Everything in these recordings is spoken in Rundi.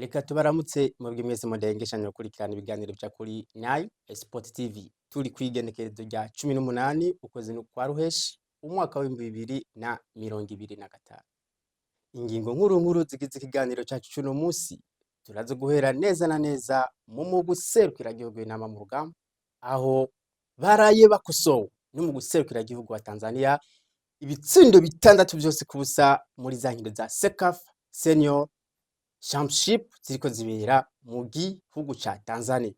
Reka tubaramutse mwebwe mwese mudengeshanya gukurikirana ibiganiro vya kuri Nile Sport TV. Turi kw'igenekerezo rya 18 ukwezi kwa Ruheshi, umwaka w'2025. Ingingo nkuru nkuru zigize ikiganiro cacu c'uno musi, turaza guhera neza na neza mu mugwi serukiragihugu w'Intamba mu rugamba, aho baraye bakosowe n'umugwi serukiragihugu wa Tanzania ibitsindo 6 vyose ku busa muri za nkino za CECAFA Senior Championship ziriko zibera mu gihugu ca Tanzania.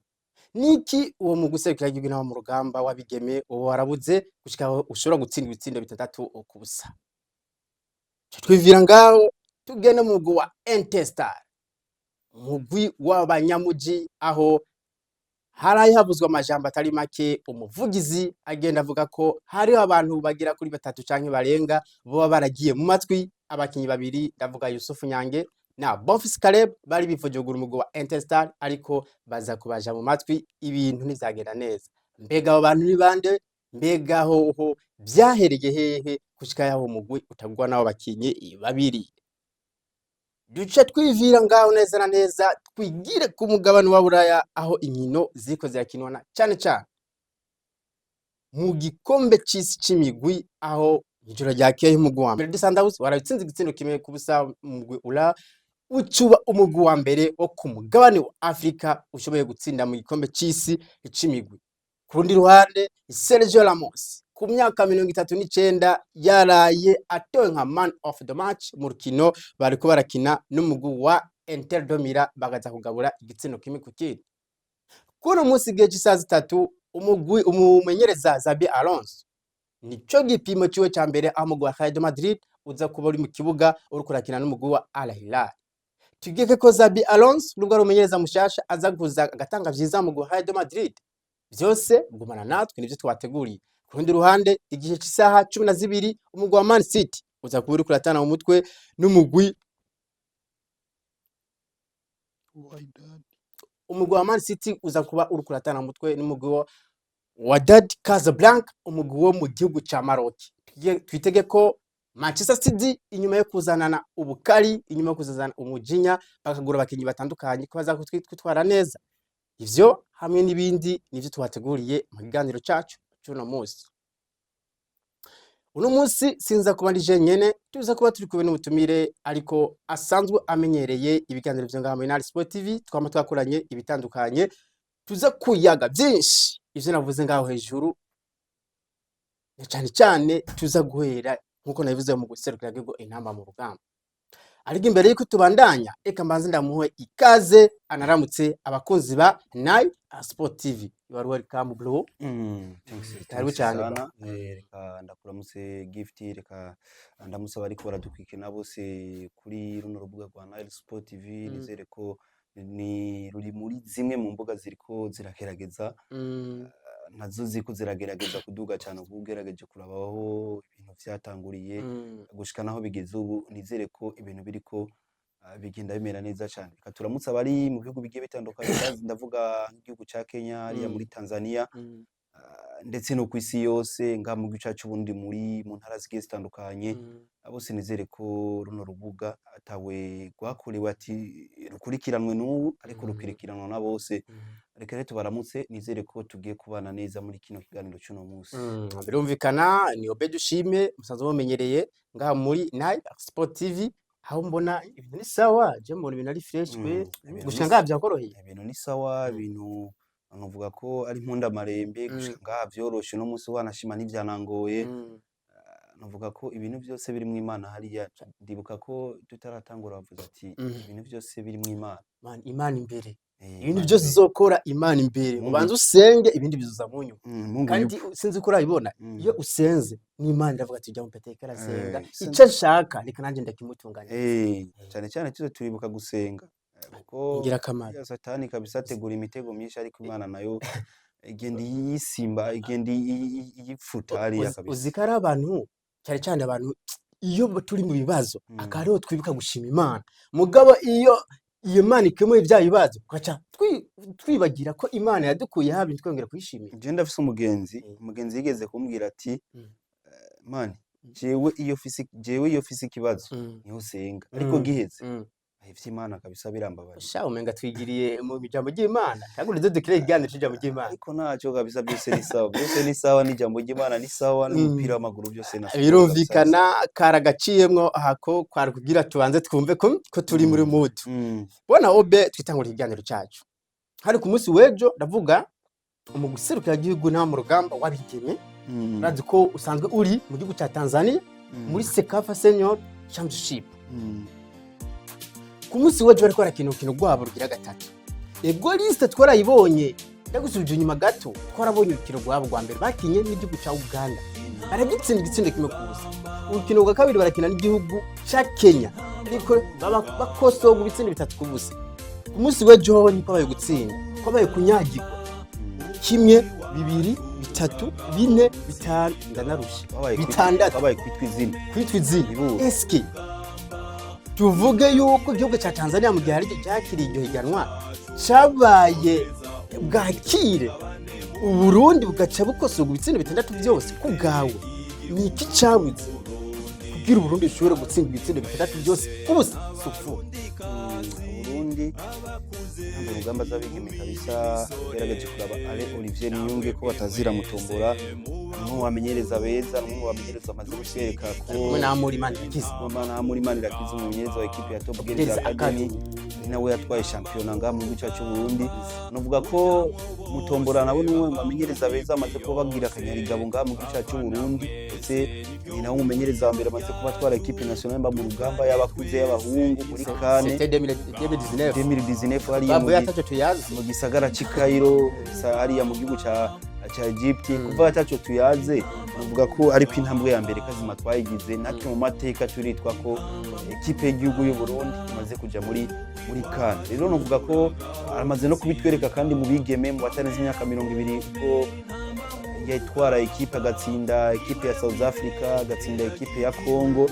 Niki uwo mugwi serukiragihugu w'Intamba mu rugamba w'abigeme uba warabuze gushika aho ushobora gutsinda ibitsindo 6 ku busa? Twivira ngaho tugende mu mugwi wa Interstar, umugwi w'abanyamuji, aho haraye havuzwe amajambo atari make. Umuvugizi agenda avuga ko hariho abantu bagera kuri batatu canke barenga boba baragiye mu matwi abakinyi babiri, ndavuga Yusufu Nyange na Bonfils Caleb, bari bifuje kugura umugwi wa Interstar, ariko baza kubaja mu matwi, ibintu ntivyagenda neza. Mbega abo bantu ni bande? Mbega hoho vyahereye hehe gushika yaho umugwi utagurwa n'abo bakinyi babiri? Duce twivira ngaho neza na neza twigire ku mugabane wa Buraya, aho inkino ziriko zirakinwa na cane cane mu gikombe c'isi c'imigwi, aho ijoro ryakeye umugwi wa mbere Sundowns waratsinze igitsindo 1 ku busa umugwi ura ucuba umugwi wa mbere wo ku mugabane wa Afrika ushoboye gutsinda mu gikombe c'isi c'imigwi. Ku rundi ruhande, Sergio Ramos ku myaka 39 yaraye atowe nka man of the match mu rukino bariko barakina n'umugwi wa Inter de Milan, bagaza kugabura igitsindo 1 ku kindi. Kuno munsi igihe c'isaha 3, umugwi umumenyereza Xabi Alonso nico gipimo ciwe ca mbere, aho umugwi wa Real Madrid uza kuba uri mu kibuga uriko urakina n'umugwi wa Al Hilal. Tugeke ko Xabi Alonso, nubwo ari umumenyereza mushasha, aza kuza agatanga vyiza mu mugwi wa Real Madrid. Vyose gumana natwe, nivyo twateguriye. Ku rundi ruhande, igihe c'isaha 12, umugwi wa Man City uza kuba uriko uratana mu mutwe n'umugwi Wydad. Umugwi wa Man City uza kuba uriko uratana mu mutwe n'umugwi wa Wydad Casablanca, umugwi wo mu gihugu ca Maroc. Twitege ko Manchester City, inyuma yo kuzanana ubukari, inyuma yo kuzanana umujinya, bakagura abakinyi batandukanye, ko baza kwitwara neza. Ivyo hamwe n'ibindi nivyo twateguriye mu kiganiro cacu c'uno munsi. Uno munsi sinza kuba ndi jenyene, tuza kuba turi kumwe n'umutumire, ariko asanzwe amenyereye ibiganiro vyo ngaha muri Nile Sport TV, twama twakoranye ibitandukanye. Tuza kuyaga byinshi ivyo navuze ngaho hejuru, na cane cane tuza guhera nkuko nabivuze mu guserukira igihugu Intamba mu rugamba. Ariko imbere yuko tubandanya, reka mbanze ndamuhe ikaze, anaramutse abakunzi ba Nile Sport TV. You are welcome, bro. Thanks, Karibu thanks cyane. sana. Reka ndakuramutse Gift, reka ndamutse abariko baradukurikirana bose kuri runo rubuga rwa Nile Sport TV. Nizere ko ni ruri muri zimwe mu mbuga ziriko ziragerageza, nazo ziriko ziragerageza kuduga cyane, kuko ugerageje kuraba aho ibintu vyatanguriye gushika naho bigeze ubu, nizere ko ibintu biriko bigenda bimera neza cyane. Reka turamutse abari mu bihugu bigiye bitandukanye, ndavuga nk'igihugu ca Kenya, hariya muri Tanzania, ndetse no ku isi yose, ngaha mu gihugu cacu c'Uburundi, mu ntara zigiye zitandukanye bose. Nizere ko runo rubuga atawe rwakorewe ati rukurikiranwe n'ubu, ariko rukurikiranwa na bose. Reka rero tubaramutse, nizere ko tugiye kubana neza muri kino kiganiro c'uno munsi. Birumvikana ni Obed Ushime, musanzwe mumenyereye ngaha muri Nile Sport TV, aho mbona ibintu ni sawa. Je mbona ibintu ari fresh kwe. Ibintu Gushika ni ngaha vyakoroheye. Ibintu ni sawa, ibintu nkavuga ko ari impundamarembe. Gushika ngaha vyoroshe, uno munsi wanashima ntivyanangoye. Navuga ko ibintu vyose birimwo Imana. Hariya ndibuka ko tutaratangura bavuze ati ibintu vyose birimwo Imana. Man, Imana imbere. Ibintu Imana byose imbere. uzokora, Imana imbere. Mungu Ubanza usenge, ibindi bizoza mu nyuma. Mungu Kandi yupo. sinzi ko urabibona, iyo usenze n'Imana iravuga ati: "Jya mupeteka arasenga, ico nshaka reka nanjye ndakimutunganyiriza." Cane cane tuze turibuka gusenga, kuko Ingirakamaro. ya Satani kabisa ategura imitego myinshi, ariko Imana nayo igenda iyisimba, igenda iyipfuta hariya kabisa. Uzi ko ari abantu, cyane cyane abantu, iyo turi mu bibazo, akaba ariho twibuka gushima Imana. Mugabo iyo iyo Mana ikemuye bya bibazo, tugaca twibagira ko Imana yadukuye habi, twongera kuyishimira. Je ndafise umugenzi, umugenzi yigeze kumbwira ati: "Man, jewe iyo fise ikibazo niho senga, ariko giheze Ivy'Imana kabisa birambabarira. Sha, umenga twigiriye mu ijambo ry'Imana, cyangwa urize dukire ikiganiro c'ijambo ry'Imana. Ariko ntacyo kabisa, byose ni sawa, byose ni sawa, n'ijambo ry'Imana ni sawa, n'umupira w'amaguru byose na sport kabisa ni sawa. Birumvikana karagaciyemwo ahako kwari kugira tubanze twumve ko turi muri mood. Bona obe twitangura ikiganiro cacu hari ku munsi w'ejo, ndavuga mu guserukira igihugu nta mu rugamba w'abigeme. Urazi ko usanzwe uri mu gihugu ca Tanzania muri CECAFA Senior Championship. Ku munsi w'ejo bariko barakina urukino rwabo rugira gatatu. Ego, liste twarayibonye. Ndagusubije inyuma gato, twarabonye urukino rwabo rwa mbere bakinye n'igihugu ca Uganda, baragitsinda igitsindo 1-0. Urukino rwa kabiri barakina n'igihugu ca Kenya, ariko baba bakosoga ibitsindo 3-0. Ku munsi w'ejo ho ntikwabaye gutsinda, kwabaye kunyagirwa: 1, 2, 3, 4, 5, ndanarusha. 6. Babaye kwitwa izina. Kwitwa izina. Ibura. Eske tuvuge yuko igihugu ca Tanzania mu gihe hari cyakiriye iryo higanwa cabaye bwakire Uburundi bugaca bukosoga ibitsindo 6 byose, ku bwawe ni iki cabuze kugira Uburundi bushobore gutsinda ibitsindo 6 byose kubusa 0? Burundi ntabwo urugamba z'abigeme kabisa gerageje kuraba Ale Olivier Niyunge ko batazira mutombora, umwe mu bamenyereza beza, umwe mu bamenyereza amaze gutwereka ko Kumwe na Amuri Manirakiza. Mama muri Manirakiza, umumenyereza wa ekipe ya Top Girls Girls Academy, Academy. ni nawe yatwaye shampiyona ngaha mu gihugu cyacu cy'u Burundi. Novuga ko Mutombora nabo ni umwe mu bamenyereza beza amaze kuba bagira akanyarigabo ngaha mu gihugu cyacu cy'u Burundi, ndetse ni nawe umumenyereza wa mbere amaze kuba atwara ekipe nationale mba mu rugamba y'abakuze y'abahungu muri CAN. C'était 2019. 2019 hariya Bavuye ataco tuyazi. Mu gisagara c'i Cairo, hariya mu gihugu ca Egypt. Kuva ataco tuyaze, nuvuga ko ariko intambwe ya mbere kazima twayigize natwe mu mateka, turitwa ko ekipe y'igihugu y'u Burundi imaze kuja muri CAN. Rero nuvuga ko aramaze no kubitwereka kandi mu bigeme mu batarenze imyaka 20, ubwo yatwara ekipe agatsinda ekipe ya South Africa, agatsinda ekipe ya Congo,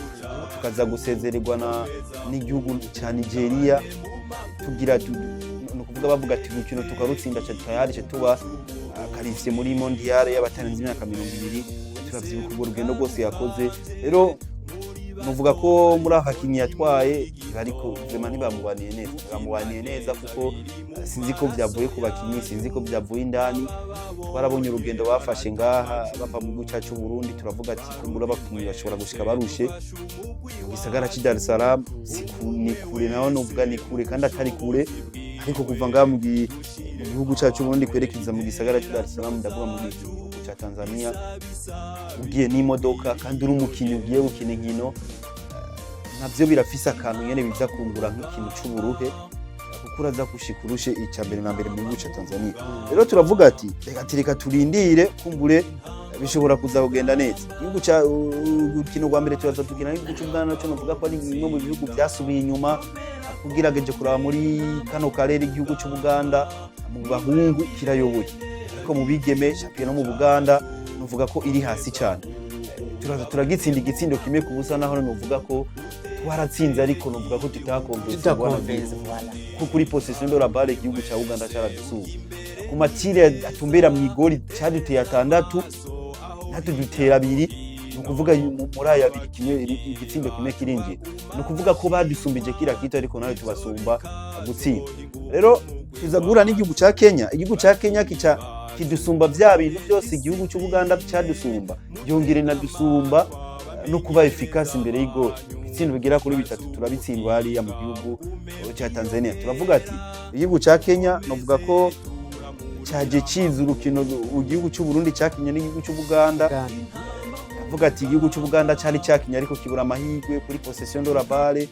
tukaza gusezererwa na n'igihugu ca Nigeria. Tugira ni ukuvuga bavuga ati urukino tukarutsinda ca tayari ca tuba qualifié muri mondial y'abatarenze imyaka 20. Turavyibuka urwo rugendo rwose yakoze. Rero nuvuga ko muri aka bakinyi yatwaye ariko vraiment ntibamubaniye neza, ntibamubaniye neza kuko sinzi ko vyavuye ku bakinyi, sinzi ko vyavuye indani. Twarabonye urugendo bafashe ngaha bava mu gihugu cyacu Burundi, turavuga ati kumbura abakinyi bashobora gushika barushe mu gisagara c'i Dar es Salaam. Si ni kure naho, nuvuga ni kure kandi atari kure, ariko kuva ngaha mu gihugu cyacu Burundi kwerekeza mu gisagara c'i Dar es Salaam, ndavuga mu gihugu ca Tanzania, ugiye n'imodoka kandi uri umukinyi ugiye gukina inkino, navyo birafise akantu nyene biza kungura nk'ikintu c'uburuhe, kuko uraza gushika urushe ica mbere na mbere mu gihugu ca Tanzania. Rero turavuga ati reka turindire, kumbure bishobora kuza kugenda neza. Igihugu ca urukino rwa mbere turaza tugina n'igihugu c'Ubuganda, naco novuga ko ari bimwe mu bihugu vyasubiye inyuma. Ugerageje kuraba muri kano karere, igihugu c'Ubuganda mu bahungu kirayoboye, ariko mu bigeme shampiyona mu Buganda novuga ko iri hasi cyane. Turaza turagitsinda igitsindo 1-0, naho novuga ko twaratsinze ariko novuga ko tutakonvense. Tutakonvense, voilà. Ko kuri possession de la balle igihugu ca Uganda caradusumba, ku matire atumbera mu igori caduteye 6, natwe dutera 2. Ni ukuvuga muri aya abiri kimwe igitsindo kimwe kirinjira. Ni ukuvuga ko badusumbije kira kitu, ariko nawe tubasumba gutsinda. Rero tuza guhura n'igihugu ca Kenya. Igihugu ca Kenya kica kidusumba vya bintu byose igihugu cy'Ubuganda cadusumba, byongera inadusumba no kuba efficace imbere y'igori. Ibitsindo bigera kuri 3 turabitsindwa hariya mu gihugu ca Tanzania. Turavuga ati igihugu ca Kenya novuga ko caje ciza urukino igihugu cy'u Burundi cakinye n'igihugu cy'Ubuganda. Avuga ati igihugu cy'Ubuganda cari cakinye ariko kibura amahirwe kuri possession de la balle,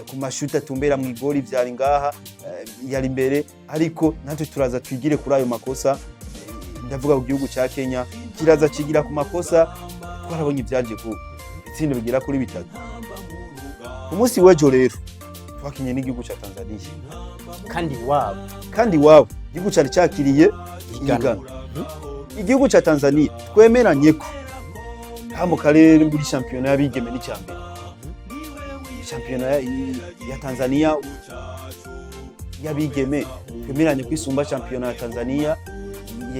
ku mashuti atumbera mu igori vyari ngaha, yari imbere, ariko natwe turaza twigire kuri ayo makosa. Ndavuga ku gihugu ca Kenya kiraza kigira ku makosa, twarabonye ibyaje ku ibitsindo bigera kuri 3. Ku munsi w'ejo rero twakinye n'igihugu ca Tanzania. Kandi wabo. Kandi iwabo, igihugu cari cakiriye Higanwa. ihiganwa. Igihugu ca Tanzania twemeranye ko ha mu karere muri shampiyona y'abigeme n'icyambere, shampiyona ya Tanzania y'abigeme twemeranye kwisumba shampiyona ya Tanzania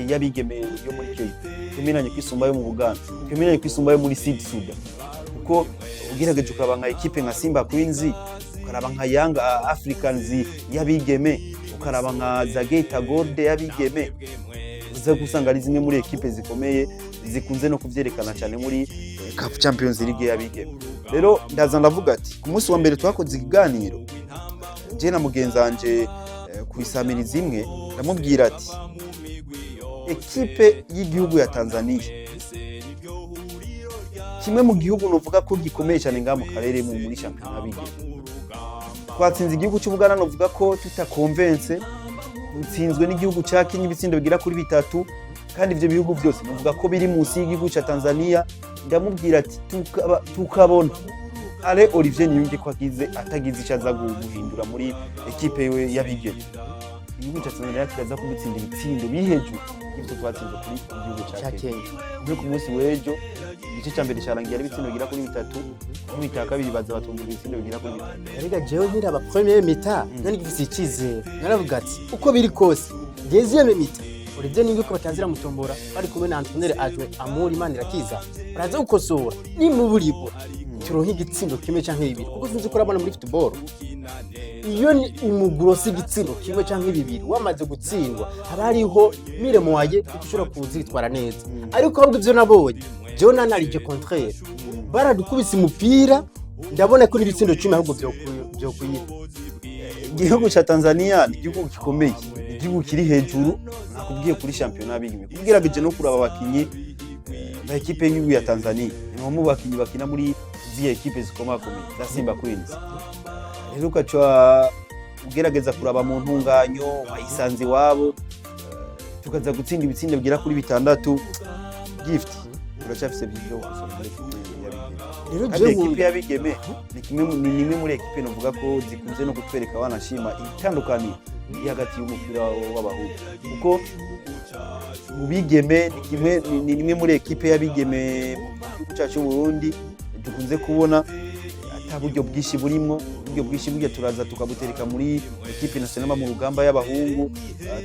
y'abigeme yo muri Kenya, twemeranye kwisumba yo mu Buganda, twemeranye kwisumba yo muri Sud Sudan, kuko ugerageje ukaba nka ekipe nka Simba Queens ukaraba Ukaraba nka Young Africans y'abigeme, ukaraba nka za Geita Gold y'abigeme, uza gusanga ari zimwe muri ekipe zikomeye zikunze no kuvyerekana cyane muri CAF Champions League y'abigeme. Rero ndaza ndavuga ati ku munsi wa mbere twakoze ikiganiro je na mugenzi wanje ku isamirizi imwe, ndamubwira ati ekipe y'igihugu ya Tanzania, kimwe mu gihugu novuga ko gikomeye cyane ngaha mu karere muri shampiyona y'abigeme, twatsinze igihugu cy'Ubuganda, novuga ko tutakonvense, dutsinzwe n'igihugu cya Kenya ibitsindo bigera kuri bitatu, kandi ivyo bihugu byose novuga ko biri munsi y'igihugu cya Tanzania. Ndamubwira ati tukabona Ale Olivier Niyunge ko agize atagize icyo aza guhindura muri ekipe yiwe y'abigeme, igihugu cya Tanzania kiraza kudutsinda ibitsindo biri hejuru y'ivyo twatsinze kuri igihugu cya cya Kenya. Kenya. Muri ku munsi w'ejo igice cya mbere cyarangiye ari ibitsindo bigera kuri bitatu, mu cya kabiri baza batungura ibitsindo bigera kuri bitatu. Erega jewe nkiraba première mi-temps nari ngifise icizere, naravuga ati uko biri kose deuxième mi-temps Olivier Niyunge ko batanzira mutombora bari kumwe na entraîneur adjoint Amuri Manirakiza, baraza gukosora nimuburibwo turonke igitsindo kimwe canke bibiri, kuko sinzi ko urabona muri football iyo ni umuguro si igitsindo kimwe canke bibiri wamaze gutsindwa haba hariho mire moye ushobora kuzitwara neza. Ariko ahubwo ivyo nabonye jewe nanarije contraire, baradukubise umupira, ndabona ko n'ibitsindo 10 ahubwo vyokwira. Igihugu cya Tanzania ni igihugu gikomeye, ni igihugu kiri hejuru nakubwiye kuri shampiyona y'abigeme. Kubwirageje no kuraba abakinyi ba ekipe y'igihugu ya Tanzania, ni bamwe mu bakinyi bakina muri ziriya ekipe zikomakomeye za Simba Queens. Rero ugaca ugerageza kuraba mu ntunganyo wayisanze iwabo, tukaza gutsinda ibitsindo bigera kuri bitandatu. Gift, turacyafise byinshi byo gukosora muri ekipe y'abigeme. Rero Kandi jewe ekipe nkunda y'abigeme ni kimwe ni imwe muri ekipe novuga ko zikunze no kutwereka wanashima itandukaniro iri hagati y'umupira w'abahungu, kuko mu bigeme ni kimwe ni imwe muri ekipe y'abigeme mu gihugu cyacu cy'u Burundi dukunze kubona ata buryo bwinshi burimwo. Uburyo bwinshi burya turaza tukabutereka muri ekipe nationale mu rugamba y'abahungu,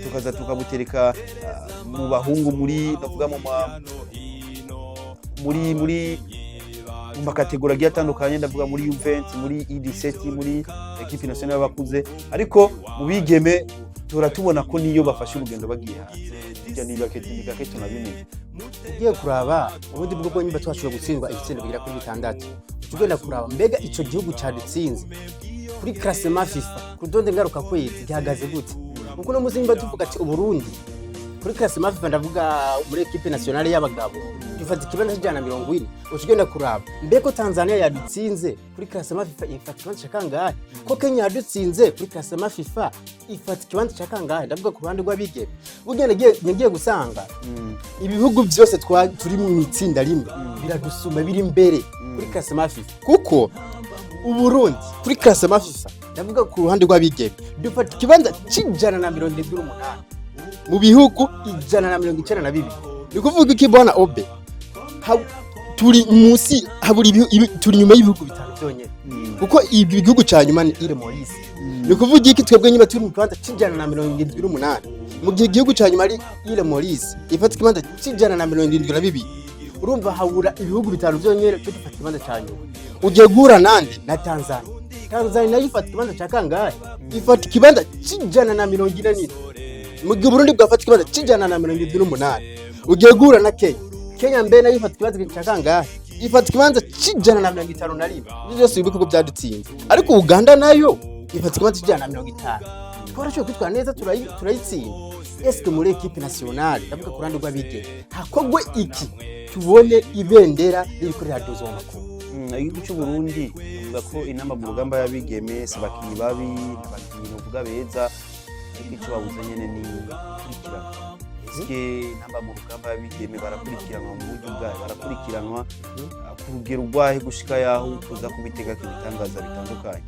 tukaza tukabutereka mu bahungu muri ndavuga mu ma, muri muri mu makategori agiye atandukanye, ndavuga muri Juventus, muri U17, muri ekipe nationale y'abakuze. Ariko mu bigeme tura tubona ko niyo bafashe urugendo bagiye hanze burya ni gake, ni gake tunabimenya. Ugiye kuraba ubundi bwo nyuma twashoboye gutsindwa ibitsindo bigera kuri bitandatu, uca ugenda kuraba mbega ico gihugu cadutsinze kuri classement FIFA, ku rutonde ngaruka kwezi gihagaze gute? Kuko uno munsi nimba tuvuga ati Uburundi kuri classement FIFA, ndavuga muri ekipe nationale y'abagabo, dufata ikibanza c'140, uca ugenda kuraba mbega ko Tanzania yadutsinze kuri classement FIFA ifata ikibanza ca kangahe, ko Kenya yadutsinze kuri classement FIFA ifata ikibanza ca kangahe? Ndavuga ku ruhande rw'abigeme. Burya nagiye gusanga ibihugu byose turi mu itsinda rimwe biradusumba, biri imbere kuri classement FIFA, kuko Uburundi kuri classement FIFA, ndavuga ku ruhande rw'abigeme, dufata ikibanza c'178 mu bihugu 192. Ni kuvuga iki, bwana Obe? Turi munsi, habura turi inyuma y'ibihugu bitanu byonyine, kuko ibi gihugu ca nyuma ni Ile Maurice. Ni kuvuga iki? Twebwe nyuma turi mu kibanza c'178, mu gihe igihugu ca nyuma ari Ile Maurice ifata ikibanza c'172. Urumva habura ibihugu bitanu byonyine cyo dufata ikibanza ca nyuma. Ugiye guhura nande? Na Tanzania. Tanzania nayo ifata ikibanza ca kangahe? Ifata ikibanza c'144, mu gihe Uburundi bwafata ikibanza c'178. Ugiye guhura na Kenya. Kenya mbe nayo ifata ikibanza ca kangahe? Ifata ikibanza c'151. Ibyo byose ibihugu byadutsinze. Ariko Uganda nayo ifata ikibanza c'150. Twarashoboye kwitwara neza, turayitsinda. Eske muri ekipe nationale, ndavuga ku ruhande rw'abigeme, hakogwe iki tubone ibendera ririko riraduzwa mu makungu? Igihugu cy'u Burundi bavuga ko inamba mu rugamba y'abigeme si abakinyi babi, ni abakinyi novuga beza, ariko icyo babuze nyene ni kurikirana. Eske intamba mu rugamba y'abigeme barakurikiranwa mu buryo bwayo, barakurikiranwa ku rugero rwahe gushika yaho tuza kubitegako ibitangaza bitandukanye?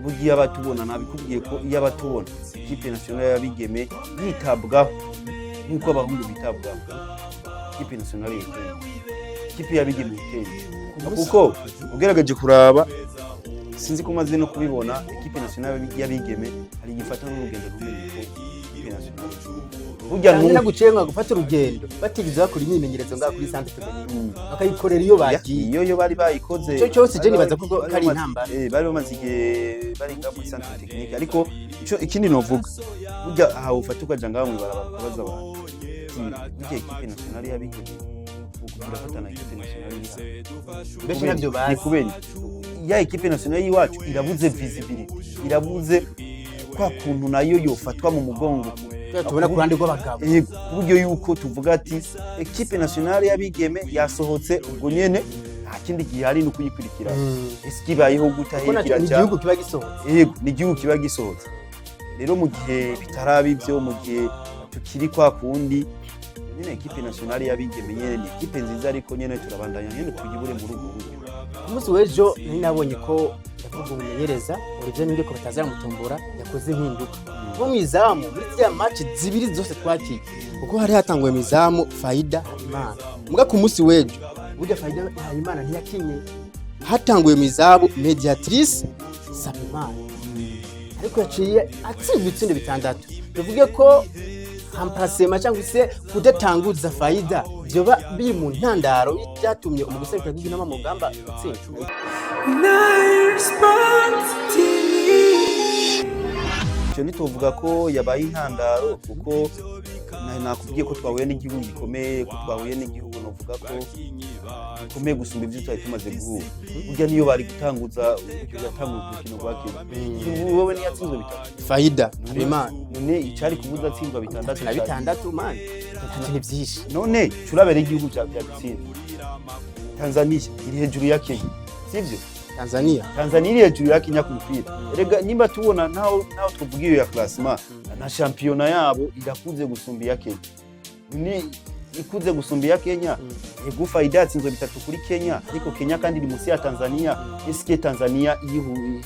Burya iyo abatubona, nabikubwiye ko iyo abatubona ikipe nationale y'abigeme yitabwaho nk'uko abahungu bitabwaho, ikipe nationale yiteye, ikipe y'abigeme yiteye, kuko ugerageje kuraba, sinzi ko umaze no kubibona, ekipe nationale y'abigeme hari igifata n'urugendo ntumenye ko ikipe nationale. Burya Canke n'ubu nagucenga gufata urugendo batigeze bakora imyimenyerezo ngaha kuri centre technique, bakayikorera iyo bagiye. Iyo yo bari bayikoze. Ico cyose je bari nibaza ko kari intambara. Bari bamaze igihe bari ngaha muri centre technique, ariko ico ikindi novuga, burya aha ufata ukaja ngaha mw'ibarabara ukabaza abantu ati: "Burya équipe nationale y'abigeme irafatana équipe nationale iri hano?" Benshi ntabyo Ni bazi. Kubera iki? Ya équipe nationale y'iwacu irabuze visibility, irabuze kwa kuntu nayo yofatwa mu mugongo. Kubera tubona ku ruhande rw'abagabo. Yego, ku buryo yuko tuvuga ati équipe nationale y'abigeme yasohotse, ubwo nyene nta kindi gihari, ni ukuyikurikirana. Ese ibayeho gute? Kuko nacyo ni kiraca igihugu kiba gisohotse. Yego, ni igihugu kiba gisohotse. Rero mu gihe bitaraba ivyo, mu gihe tukiri kwa kundi nyene, équipe nationale y'abigeme nyene ni équipe nziza, ariko nyene turabandanya nyene tuyibure muri ubwo buryo. Ku munsi w'ejo nari nabonye ko, ndavuga umumenyereza Olivier Niyongeko batazamutombora, yakoze impinduka bo mu izamu muri ziriya match zibiri zose twakiye, kuko hari hatanguwe mu izamu Faida Habimana. Muga ku munsi w'ejo burya Faida Habimana ntiyakinye, hatanguye mu izamu Mediatrice Sabimana, ariko yaciye atsindwa ibitsindo 6. Tuvuge ko remplacement cyangwa se kudatanguza Faida vyoba biri mu ntandaro byatumye umugwi serukira Intamba mu Rugamba utsinda? Nile Sport TV. Icyo ntituvuga ko yabaye intandaro, kuko nakubwiye ko twahuye n'igihugu gikomeye, ko twahuye n'igihugu novuga ko gikomeye gusumba ibyo twari tumaze guhura. Burya niyo bari gutanguza, uburyo yatanguza urukino rwa Kenya, wowe ntiyatsinzwe 3? Faida Habimana. None icari kubuza atsindwa 6? Na 6 man, 6 ni byinshi. None turabera igihugu bya bitsinze. Tanzania iri hejuru ya Kenya, sivyo? Tanzania. Tanzania iri hejuru ya Kenya ku mupira. Erega nimba tubona naho tuvuga iyo ya classement na shampiyona yabo irakuze gusumba iya Kenya, ni ikuze gusumba iya Kenya. Ego, Faida yatsinzwe 3 kuri Kenya, ariko Kenya kandi iri munsi ya Tanzania. Eske Tanzania iyihu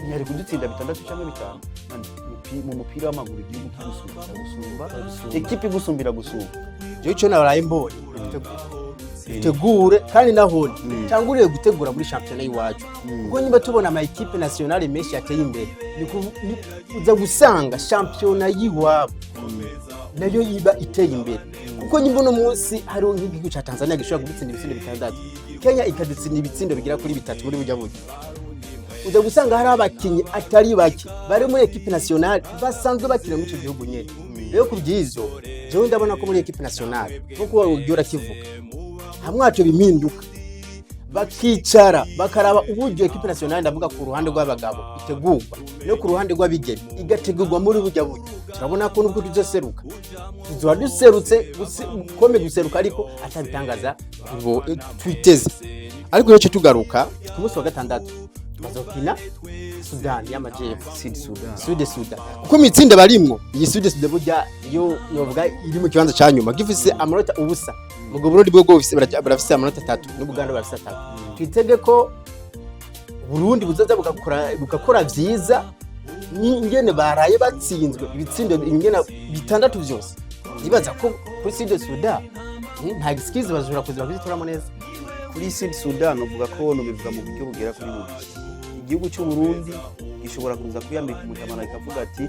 ntiyari kudutsinda 6 cyangwa 5? Mani, mu mupira w'amaguru igihugu kigusumba kiragusumba, ekipe igusumbira gusumba. Jewe ico naraye mbonye, tegure kandi nahone tanguriye gutegura muri shampiyona y'iwacu, kuko niba tubona ama équipe nationale menshi yateye imbere, ni uza gusanga shampiyona y'iwabo nayo iba iteye imbere. Kuko nyimba uno munsi hariho nk'igihugu ca Tanzania gishobora kudutsinda ibitsindo 6, Kenya ikadutsinda ibitsindo bigera kuri 3 muri burya buryo, uza gusanga hari abakinyi atari bake bari muri équipe nationale basanzwe bakina muri ico gihugu nyene. Rero ku bw'ivyo, jewe ndabona ko muri équipe nationale, nkuko ugiye urakivuga, hamwe haco bimpinduka, bakicara bakaraba uburyo équipe nationale, ndavuga ku ruhande rw'abagabo, itegurwa no ku ruhande rw'abigeme igategurwa muri burya buryo, turabona ko nubwo tuzoseruka, tuzoba duserutse kome guseruka, ariko atabitangaza twiteze. Ariko rero tugaruka ku munsi wa gatandatu, bazokina Sudani y'Amajyepfo. Sud Sudan. Sud Sudan, kuko mu itsinda barimwo, iyi Sud Sudan burya yo novuga iri mu kibanza ca nyuma, gifise amanota 0, mugo Burundi bwo bufise barafise amanota 3, n'Ubuganda barafise 3. Twitege ko Burundi buzoza bugakora vyiza n'ingene baraye batsinzwe ibitsindo ingene 6 vyose. Nibaza ko kuri Sud Sudan nta excuse, bazura kuza bakizitoramo neza. Kuri Sud Sudan uvuga ko nobivuga mu buryo bugera kuri bubiri. Igihugu cy'u Burundi gishobora kuza kwiyambika umutamana, ikavuga ati: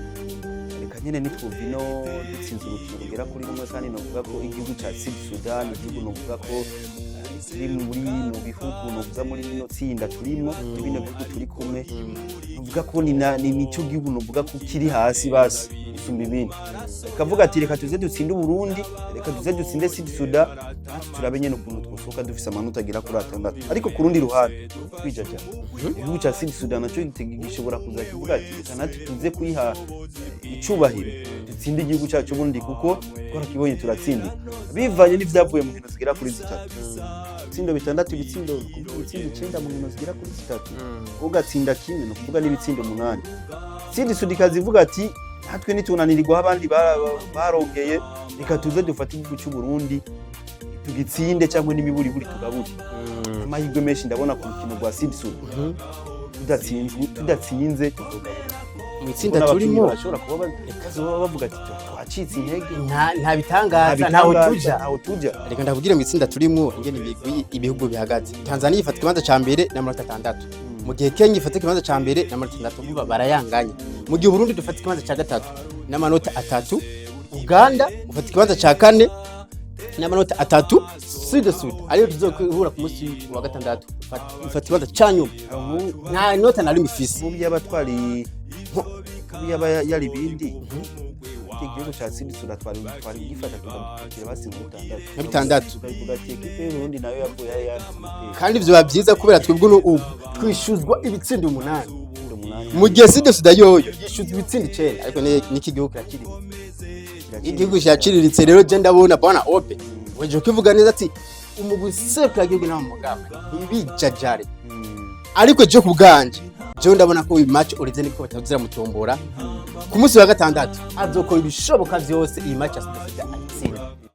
"Reka nyene nitwumva ino dutsinze urukino rugera kuri rumwe." Kandi novuga ko igihugu ca Sud Sudan, igihugu novuga ko kiri muri mu bihugu novuga muri rino tsinda turimwo, muri bino bihugu turi kumwe, novuga ko ni nico gihugu novuga ko kiri hasi basi gusumba ibindi, ikavuga ati: "Reka tuze dutsinde Uburundi, reka tuze dutsinde Sud Sudan, natwe turabe nyene ukuntu twosohoka dufise amanota agera kuri 6." Ariko ku rundi ruhande, twijaja igihugu ca Sud Sudan naco gishobora kuza kivuga ati: "Reka natwe tuze kuyiha icubahiro, dutsinde igihugu cacu Burundi, kuko twarakibonye turatsindika." Bivanye n'ivyavuye mu nkino zigera kuri 3, ibitsindo 6, ibitsindo, ni ukuvuga ibitsindo 9 mu nkino zigera kuri 3, ugatsinda kimwe, ni ukuvuga n'ibitsindo 8. Sud Sudan ikazivuga ati: "Natwe nitunanirwa, abandi barongeye, reka tuze dufate igihugu cy'u Burundi tugitsinde, cyangwa n'imiburiburi tugabure." Amahirwe menshi ndabona ku rukino rwa Sud Sudan, tudatsinze tuzogabura. Mu itsinda turimo bashobora kuba bazoba bavuga ati: "Twacitse intege." Nta bitangaza, ntaho tuja. Ntaho tuja. Reka ndakubwire, mu itsinda turimo ingene imigwi ibihugu bihagaze. Tanzania ifata ikibanza ca mbere n'amanota 6. Mu gihe Kenya ifata ikibanza ca mbere n'amanota 6, biba barayanganya. Mu gihe Burundi dufata ikibanza ca gatatu n'amanota 3, Uganda ufata ikibanza ca kane n'amanota 3, Sud Sud ariyo tuzohura ku munsi wa gatandatu ifata ikibanza ca nyuma, nta nota na rimwe ifise. Nk'ubu yaba twari, nk'ubu yaba yari ibindi, iki gihugu ca Sud Sudan twari gifata tukagira basi nka bitandatu. Nka bitandatu. Tukavuga ati ekipe y'Uburundi nayo yavuye yari yanditse amateka. Kandi ivyo biba vyiza kubera twebwe ubu twishuzwa ibitsindo 8. Ibitsindo 8. Mu gihe Sud Sudan yoyo yishuzwa ibitsindo 9, ariko niki gihugu kiraciriritse. Igihugu kiraciriritse. Rero je ndabona bwana Ope weje kuvuga neza ati umugwi serukiragihugu nawo mugamba ntibijajare, ariko je ku bwanje, jewe ndabona ko uyu match Olivier niko batazira mutombora ku munsi wa gatandatu, azokora ibishoboka vyose iyi match ya Sud Sudan.